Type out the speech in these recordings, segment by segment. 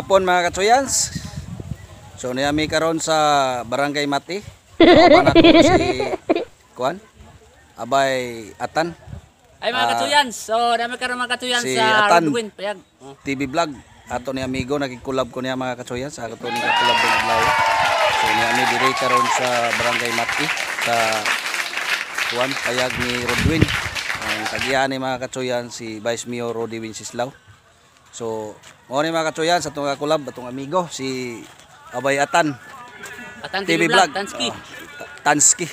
Hapon mga katsuyans. So niami karon sa Barangay Mati. Kauban ako si Kuan Abay Atan. Ay mga katsuyans, so dami karon mga katsuyans si sa Atan. Rodwin Payag. Oh. TV Vlog. Ato ni amigo nakikulab ko niya mga katsuyans. Ato ni kakulab ng adlaw. So niami diri karon sa Barangay Mati sa Kuan Payag ni Rodwin. Ang tagian ni mga katsuyan si Vice Mayor Rody Wenceslao. So, mao ni mga katsuyan sa atong kakulab atong amigo si Abay Atan Atan TV TV Vlog, Vlog. Tanski. Oh, Tanski.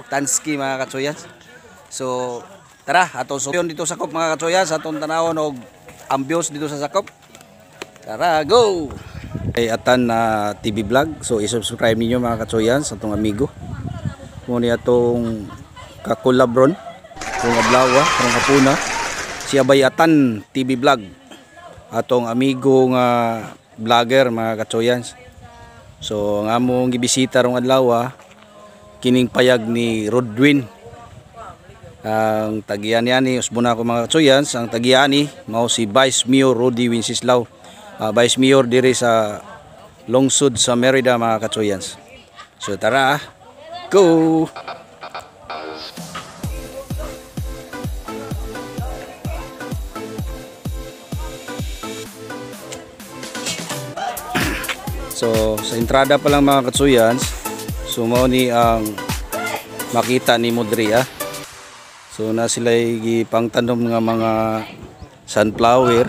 Tanski mga katsuyan. So, tara atong suyon dito sa sakop mga katsuyan sa atong tanawon og ambience dito sa sakop. Tara, go! Kay Atan na TV Vlog. So, i-subscribe ninyo mga katsuyan sa atong amigo. Mo ni atong kakulab ron. Kung adlaw, karong hapuna. Si Abay Atan TV Vlog. Atong amigo nga vlogger mga katsuyans. So ang among gibisita rong adlaw kining payag ni Rodwin. Ang tagian niya ni usbon ako mga katsuyans, ang tagian ni mao si Vice Mayor Rody Wenceslao. Vice Mayor diri sa lungsod sa Merida mga katsuyans. So tara, go! So sa entrada pa lang mga katsuyans, so mao ni ang makita ni mo diri ah. So na sila gipangtanom nga mga sunflower,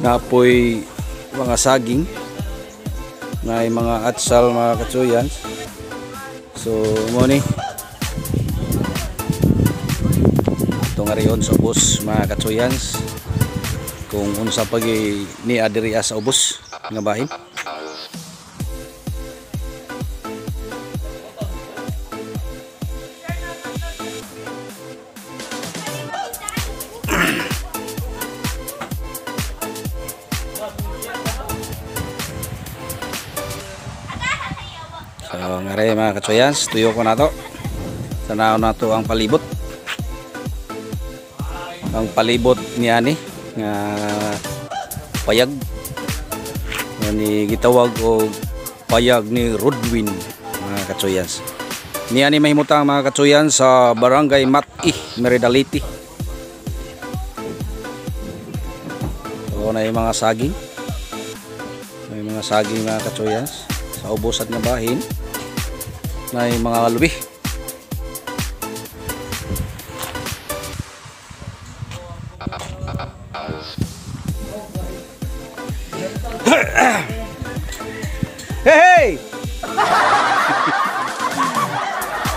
napoy mga saging, na mga atsal mga katsuyans. So mao ni itong ariyon sa ubos mga katsuyans, kung unsa pag ni adiri sa ubos nga bahin. So ngare mga katsuyans, tuyo ko na to. Tanaw na to ang palibot. Ang palibot niya ni nga payag nga ni gitawag og payag ni Rodwin mga katsuyans. Niya ni mahimutang mga katsuyan sa Barangay Mati, Merida Leyte. So na yung mga saging. May mga saging mga katsuyans sa ubos at nga bahin. Na yung mga lubi. Hey, hey!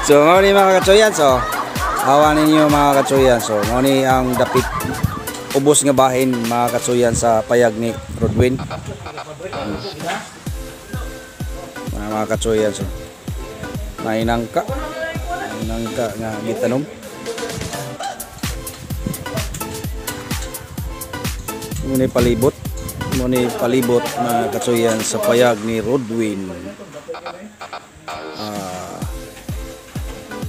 So mao ni mga katsuyan, so awa ninyo mga katsuyan, so mao ni ang dapit ubos nga bahin mga katsuyan sa payag ni Rodwin. Mga katsuyan, so nainangka nga gitanom. Mao ni palibot, mao ni palibot mga katsuyan sa payag ni Rodwin.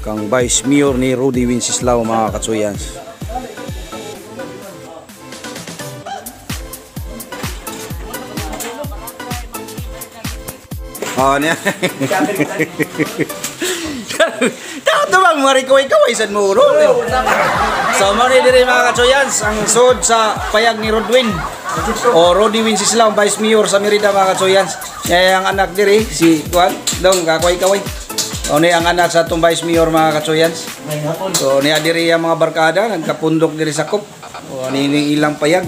Kang Vice Mayor ni Rody Wenceslao mga katsuyan. Oh niya. Tato bang marikaway-kaway sad mo ro. So mao ni diri mga katsuyans ang sud sa payag ni Rodwin o Rody Wenceslao, Vice Mayor sa Merida mga katsuyans. Niya ang anak diri si Kuan dong kakaway-kaway. O ni ang anak sa atong Vice Mayor mga katsuyans. So niya diri ang mga barkada nagkapundok diri sa kup. O ni ilang payag.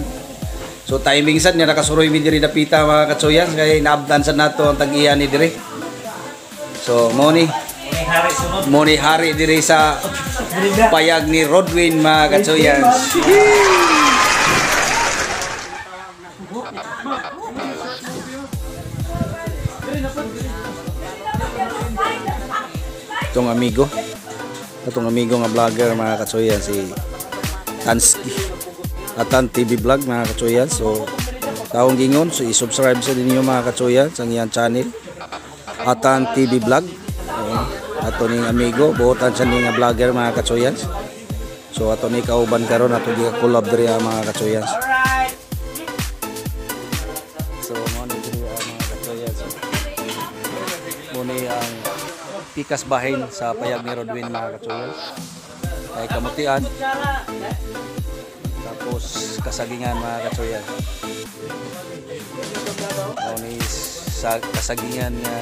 So timing sad niya nakasuroy mi diri dapita mga katsuyans kay naabdan sad nato ang tag-iya ni diri. So mo ni hari diri sa payag ni Rodwin mga katsuyans. Itong amigo nga vlogger mga katsuyan si Tanski Atan TV Vlog mga katsuyan. So taong gingon, so i-subscribe sa ninyo mga katsuyan sa iyang channel Atan TV Vlog. Ato ning amigo, buotan sa ning vlogger mga katsuyan. So ato ni kauban karon ato gi collab diri mga katsuyan. Muni ang pikas bahin sa payag ni Rodwin mga katsuyan. Ay kamutian. Tapos kasagingan mga katsuyan. Muni sa kasagingan nga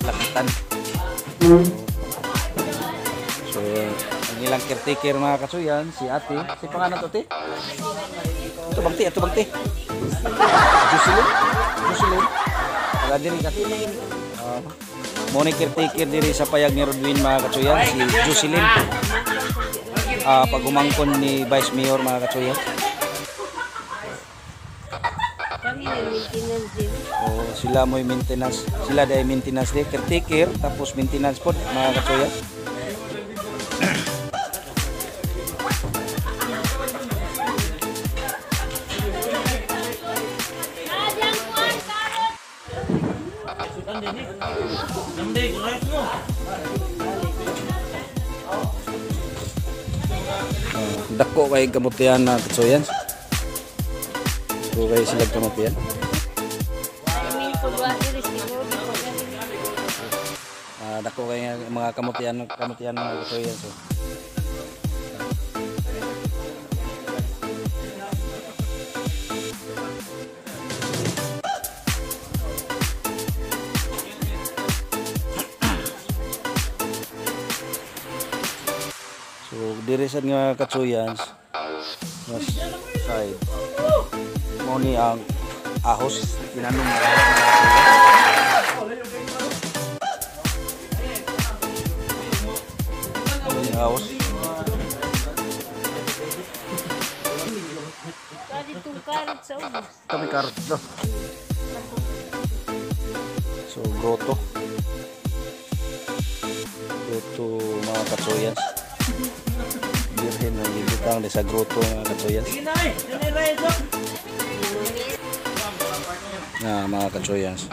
lakitan. So ang ilang caretaker mga katsuyan, si ate. Si pangalan to, ate? Ito bangti, ito bangti. Jocelyn? Jocelyn? Taga diri ka. Mo ni caretaker diri sa payag ni Rodwin mga katsuyan, si Jocelyn. Pagumangkon ni Vice Mayor mga katsuyan. Kami na maintenance din. Oh, sila mo'y maintenance. Sila dahil maintenance di caretaker tapos maintenance pod mga katsuyan. Dako kay kamutian na katsuyan. Dako kay sila kamutian. Dako kay mga kamutian, kamutian mga katsuyan. So. So diri sad nga katsuyans mas side mo ni ang ahos tinanom nga ahos, mga katsuyan. Mo ni ahos. Pwede itong karot sa ubos. Kami karot do. So grotto. Grotto mga katsuyans. Birhen ang gibutang di sa grotto mga katsuyans. Na mga katsuyans.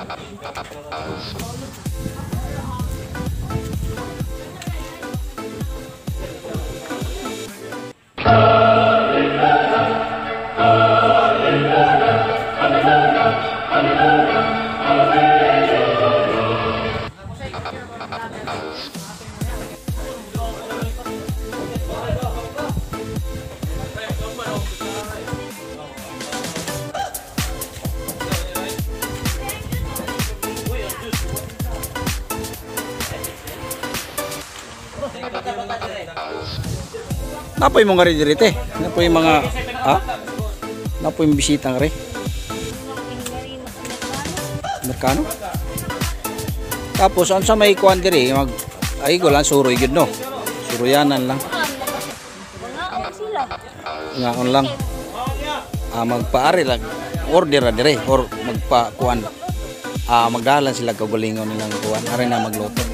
Napoy mo nga rin diri te. Napoy mga ha? Napoy yung bisita nga rin. Amerikano. Tapos unsa may kuan diri mag ay lang suroy gyud no. Suroyanan lang. Mangaon sila. Ngaon lang. Magpaari lang order ra diri or magpa kuan. Magdalan sila kaugalingon nilang kuan. Ari na magluto.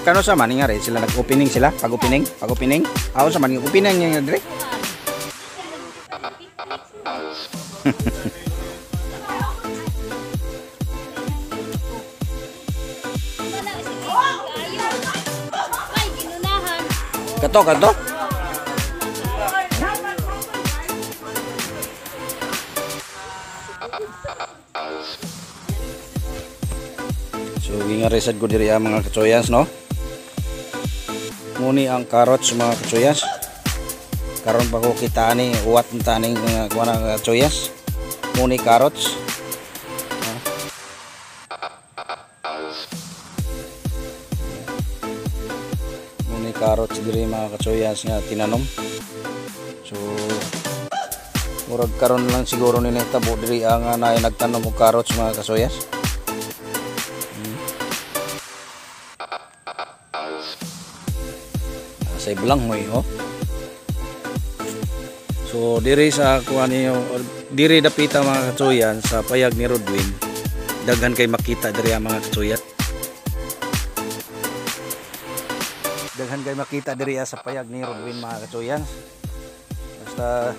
Kano sa man nga rin sila nag-opening sila pag-opening pag-opening aw sa man opening nga dire. Kato kato. So gingaresad ko diri ang mga katsoyans no. Muni ang carrots mga katsuyas. Karon pa ko kita ani uwat ta aning kuan ang katsuyas. Muni carrots. Muni carrots diri mga katsuyas nga tinanom. So murag karon lang siguro ni nahitabo diri ang naay nagtanom og carrots mga katsuyas. Sa iblang moy oh. So diri sa kuan niyo diri dapita mga katsuyan sa payag ni Rodwin, daghan kay makita diri ang mga katsuyan. Daghan kay makita diri sa payag ni Rodwin mga katsuyan. Basta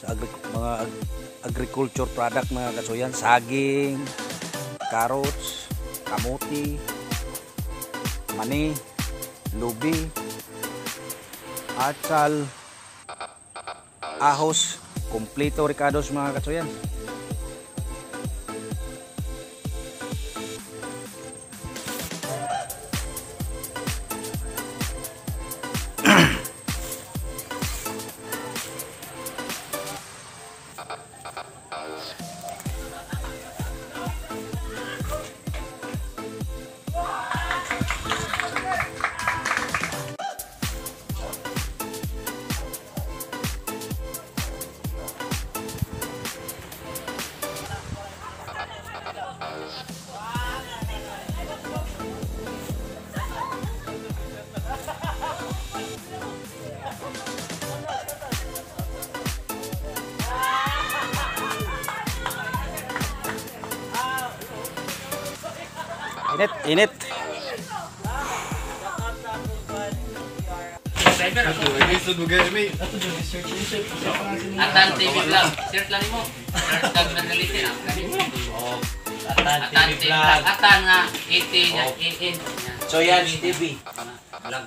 sa mga agriculture product mga katsuyan, saging, carrots, kamuti, mani, lubi, atsal, ahos, kompleto ricados mga katsuyan. Init, init. Atan TV Vlog. Search lang mo. Search lang na nalite na. Atan TV Vlog. Atan nga 80 na AN. Choyan TV. Vlog.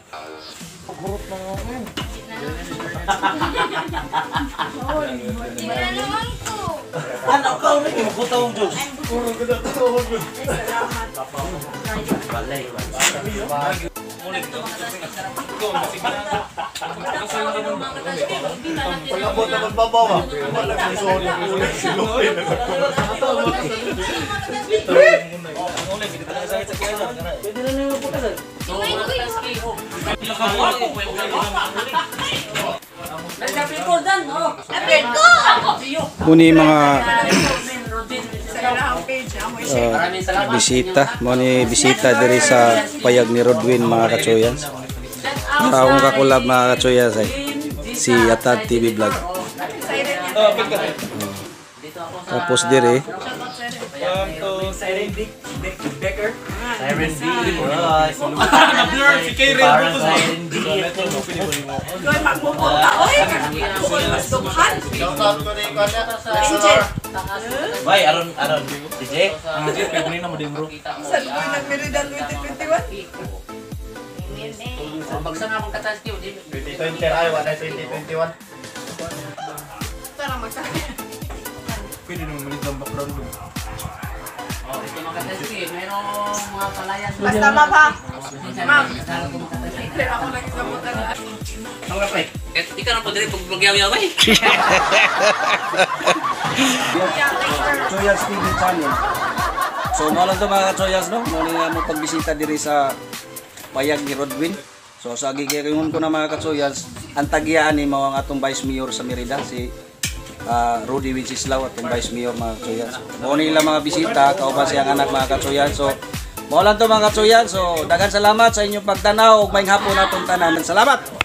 Di na naman ko. Ano ka ulit? Magkutawang Diyos. Balay. Pagabot na magbabawa. Wala kang sorry. Pwede na naman po kasi. So, mga katanski. Muni mga Maraming salamat. bisita, mo ni bisita diri sa payag ni Rodwin mga katsuyan. Para akong kakulab mga katsuyan ay si Atad TV Vlog. Tapos diri Siren B. Becker. Siren B. Na-blur si Kay Ren. Siren B. Koy magmumulta oy, kung mas dughan. Angel, Bay, aron aron. DJ. sa lugoy ng Merida 2021. Bagsa nga akong katanski. 2020 ay, wala 2021. Tara magsakit. Oh, ito mga katanski. Merong mga palayan. Basta ma'am ha. Ma'am. Ma'am. Pero ako lang sa butan. Eh, ikaw na po diri pag magyawyaw eh. Choyas TV channel. So mo lang to mga Choyas no, mo ni mo pagbisita diri sa payag ni Rodwin. So sa gigiringon ko na mga katsoyas, ang tagiyaan ni mao ang atong Vice Mayor sa Merida si Rudy Wenceslao atong Vice Mayor mga katsoyas. Mao ni ilang mga bisita kauban siyang anak mga katsoyan. So mao lang to mga katsoyan. So daghan salamat sa inyong pagtanaw ug maayong hapon atong tanan. Salamat.